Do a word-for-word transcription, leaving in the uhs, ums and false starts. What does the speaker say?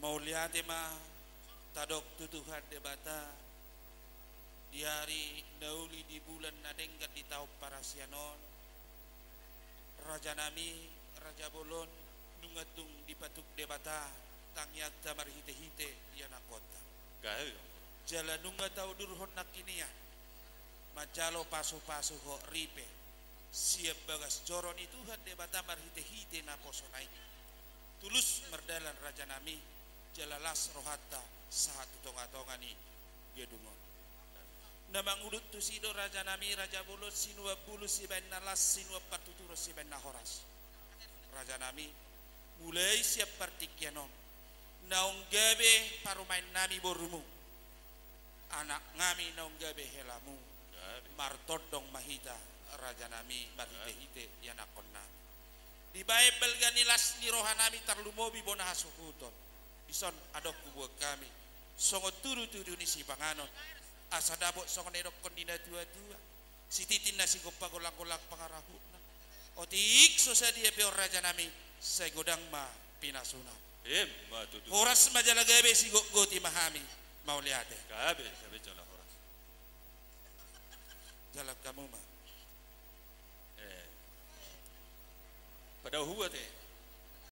Mauliate ma tadok tu Tuhan Debata, di ari na uli, di bulan na denggan, di taon parasian on, rajanami, raja bolon, nunga tung dipatuk Debata tangiangta marhite-hite ianakhonta. Gabe. Jala nunga taudurhon nangkin ia manjalo pasu-pasu ho ripe sian bagas joro ni Tuhan Debata marhite-hite naposona i. Tulus mardalan rajanami, jala las rohanta sahat tu tonga-tonga ni gedung on. Na mangudut tusi do rajanami, raja bolon, sinuan bulus sibaen na las, sinuan partuturon sibaen na horas. Rajanami, mulai sian partingkian on, naung gabe parumaennami borumu, anaknami naung gabe helamu. Gabe. Martondong ma hita, rajanami, marhite-hite ianakhonnami. Dibaen balga ni las ni rohanami tarlumobi bona hasuhuton. Dison adong huboan hami songon tudu-tudu ni sipanganon, asa dapot songon na nidokkon ni natua-tua: Sititi na sigompa, golang-golang pangarahutna. Otik so sadia pe on rajanami, sai godang ma pinasuna. Emma tutu. Horas ma jala gabe, sigotgoti ma hami. Mauliate. Gabe, gabe jala horas. Jalang hamu ma. Eh. Pada huat, eh.